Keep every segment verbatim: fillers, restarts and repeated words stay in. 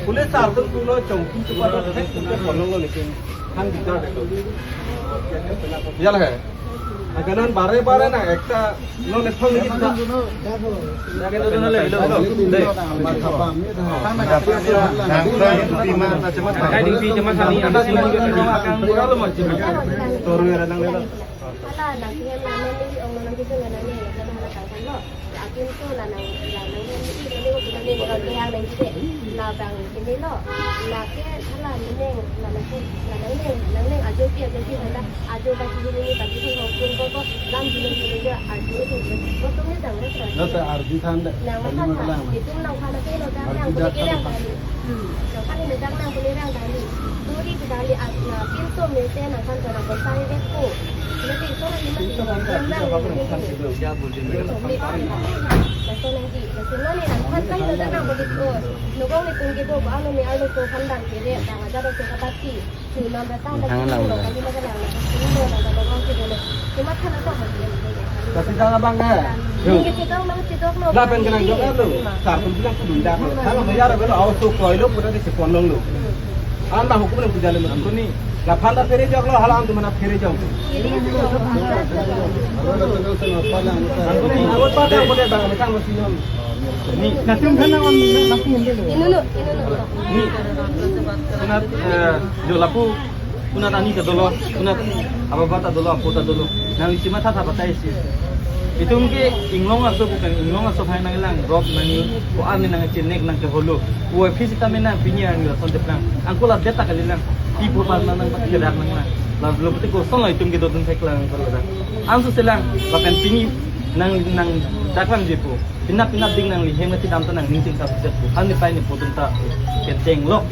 Police sir tum pulo chongki tu pada thek tu ke kolong lo lekin hang bitar de lo. Yala hai. Agar non bare bare na ekta non ekta ni kita. Lagi tu tu le lo. Dei. Dei, di cuma sani, ada sini juga. Kurang lo macam. Toru ya nang lelo. Hala nangtum la neli ong nangtum la neli ya hala kangkang lo. Akin tu la nang la nang neli neli ko neli neli ko kehang neli ke. Labang neli lo. Lake hala neli la nang la neli neli ajo pi ajo pi hala ajo baki neli baki neli ko kun ko ko lam neli neli ajo neli ko tu neli dang neli. Lo ta arju than de. Nang Arju masa masa. Itu nang hala ke lo dang nang ko ke dang. Hmm. Nang hala neli dang nang ko neli dang. Duri kedali at na pinso mete nangkhan kona kosai dek ko. Mete iso na lima pinso nangkhan nang ko. Laso nangji, laso nangji nangkhan kai lo dana ko dek ko. Nokong ni tungki do ba ano ni arlo ko khandang kere, dang aja do ko kapati. Chunam rata na Hang lang lo, lang. Kali lo lang, kali lo lang, nokong ke dolo. Cuma khan apa hati. Tapi jangan bang eh. Ningke chedok nang chedok lo. Lapen kenang jok lo. Sar pun bilang kudu dak lo. Kalau biar belo aus tu koi lo, pura di sepon long lo. Anda hukum yang puja lima kuni. Laphan ta phere jok lo, hala antum mana phere jok. Ini itu. Antum ni awat pada boleh bang, macam mesti non. Ni, natum kan nawan natum dulu. Inunu, inunu. Ni, kunat, eh, jo lapu, kunat ani ta dolo, kunat ababa ta dolo, apo ta dolo. Nangli chima tha tha batai si. Itum ke inglong aso bukan, inglong aso hai nanglang, rok nang, ko-an nang chenek nang ke holo. Ko office ta mena pini ang la son teplang. Angko la deta kali lang. Pi phopan nang nang kedak nang lang. Lalu pati kosong la itum ke dodun thek lang ko la. Anso selang, lapen pini nang nang daklang jepo. Pinap pinap ding nangli hem nangchedam ta nangning chingsa puset pu. Hal ni pai ni putum ta keteng lok.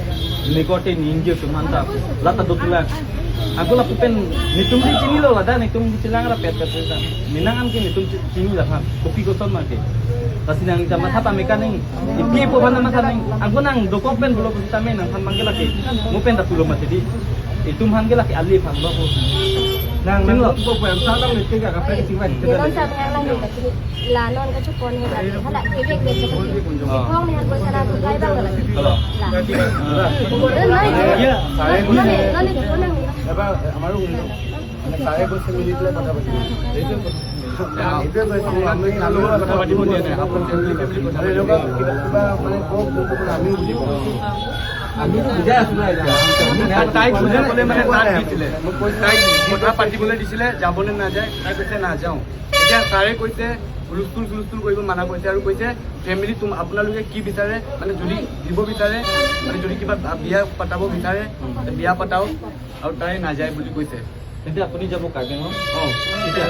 Ni korte ni injil tum han ta. Lata dotula. Angko lapu pen netum di chinilo ladak netum di chelang ra pet pet pet ta. Minang an ke netum chi- chinilo han. Kopi koson ma ke. Lasi nang jama thap ameka ning. Ipi po bana masa ning. Angko nang dokok pen pulo pusi tame nangthan bang ke lake. Mo pen ta pulo mati di. Itum han ke lake ali phan lo ko. Nang nang lo po po yang salam ni tiga kape sing wan. Ni non sa yang lang ni. La non kachupon he la. Hala kebek bek bek. Oh. Kong ni han ko sana ko kai bang la. Hello. La. Iya. Non ni, non ni, non ni. এবাৰ আমাৰো শুনিলো। মানে ছাৰে কৈছে মিলি পেলাই কথা পাতিম। এইটোৱে কথা। এইটোৱে কৈছে, আমি কাৰো লগত কথা পাতিব দিয়া নাই। আপোনালোকে মিলি পেলাই কথা পাতিব। এনেকুৱা কিবা, কিবা মানে কওক, কওক, কওক, আমিও বুজি পাওঁ। আমি বুজাই আছো না এতিয়া। তাই, তাইক বুজাবলৈ মানে তাক দিছিলে। মই কৈছো, তাইক কথা পাতিবলৈ দিছিলে, যাবলৈ নাযায়। তাই কৈছে, নাযাওঁ। এতিয়া ছাৰে কৈছে, হুলস্থুল, হুলস্থুল কৰিব মানা কৰিছে আৰু কৈছে, ফেমিলি তুম-, আপোনালোকে কি বিচাৰে, মানে যদি দিব বিচাৰে, মানে যদি কিবা বিয়া পতাব বিচাৰে, বিয়া পতাওক আৰু তাই নাযায় বুলি কৈছে। তেন্তে আপুনি যাব কাৰ্বি আংলং? অ। কেতিয়া?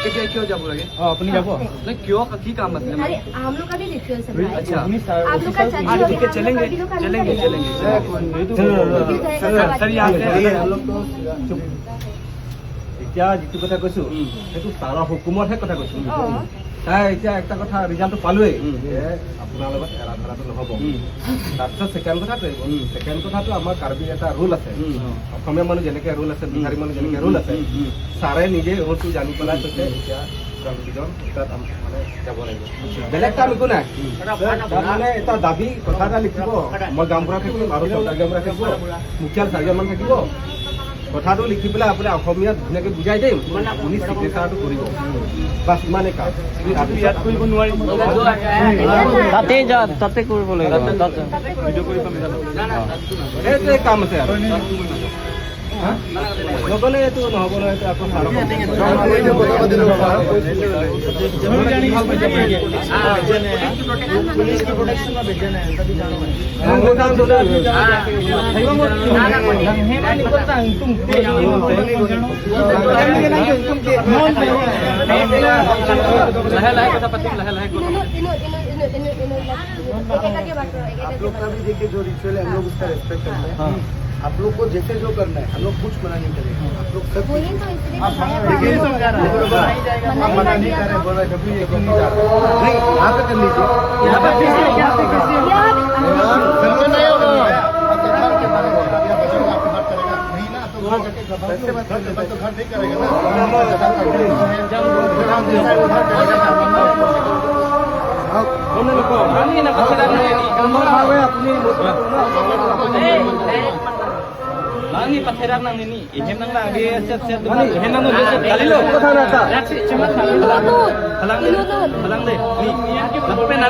কেতিয়া, কিয় যাব লাগে? অ, আপুনি যাব? নাই, কিয়, কি কাম আছিলে? अरे, हम लोग का भी रिचुअल्स है भाई। আচ্ছা। আপুনি ছাৰ, आप लोग का অফিচাৰ चर्च আপুনি हो गया, हम लोग का चलेंगे, भी लोग का चलेंगे, नहीं चलेंगे। करेगा। এইটো ছাৰ, ছাৰ, ইয়াতে। এই, हम लोग तो এতিয়া যিটো কথা কৈছো, উম। সেইটো ছাৰৰ হুকুমতহে কথা কৈছো। অ। তাই এতিয়া একটা কথা ৰিজাল্টটো পালোৱেই উম। যে আপোনাৰ লগত এৰা ধৰাটো নহ'ব। উম। তাৰপিছত ছেকেণ্ড কথাটো আহিব। উম। ছেকেণ্ড কথাটো আমাৰ কাৰ্বি এটা ৰুল আছে। উম। অসমীয়া মানুহ যেনেকে ৰুল আছে, উম। বিহাৰী মানুহ যেনেকে উম। ৰুল আছে, উম। উম। ছাৰে নিজে ৰুলটো জানি পেলাই উম। কৈছে উম। এতিয়া কনফিউজন তাত আম-, মানে যাব লাগিব। আচ্ছা। বেলেগ কাম একো নাই। উম। তাত মানে এটা দাবী কথা এটা লিখিব, মই গাঁওবুঢ়া থাকিম আৰু চৰকাৰ গাঁওবুঢ়া থাকিব, মুখিয়াল চাৰিজনমান থাকিব। কথাটো লিখি পেলাই আপুনি অসমীয়াত ধুনীয়াকে বুজাই দিম, আপুনি চিগনেচাৰটো কৰিব। বাছ, ইমানেই কাম। তাৰপিছত ইয়াত কৰিব নোৱাৰিম। তাতে যা, তাতে কৰিব লাগিব। তাতে। ভিডিঅ' কৰি পাম জানো? সেইটোৱে কাম আছে আৰু। হা? নগ'লে এইটো নহ'ব নহয়, এইটো আকৌ ছাৰক লাহে লাহে কথা পাতিম, লাহে লাহে কথা পাতিম। आप लोग का भी देखिए, जो रिचुअल है, हम लोग उसका रेस्पेक्ट करते हैं। हाँ। आप लोग को जैसे जो करना है, हम लोग कुछ मना नहीं करेंगे। आप लोग सब वही तो इसलिए आप बताया, देखिए, आप लोग मना ही कर दिया था। बोला, जब भी ये क्यों नहीं जा रहा? नहीं, यहाँ पे कर लीजिए। यहाँ पे किसी, यहाँ पे किसी, यहाँ पे, हाँ, जरूरत नहीं होगा। आप तो घर के बारे में, आप तो घर के बारे में। नहीं ना, तो घर जाके घर, घर, घर, घर नहीं करेगा ना। घर जैसा करेगा। हाँ। Ni patherak nang ni, ni. Ihem nang nang, di set set. Mani? Ihem nang nang, set. Kalilo. Kotha nata? Yak si, cemat. Ilonot. Halang dei. Ilonot. Halang dei. Ni. Lapen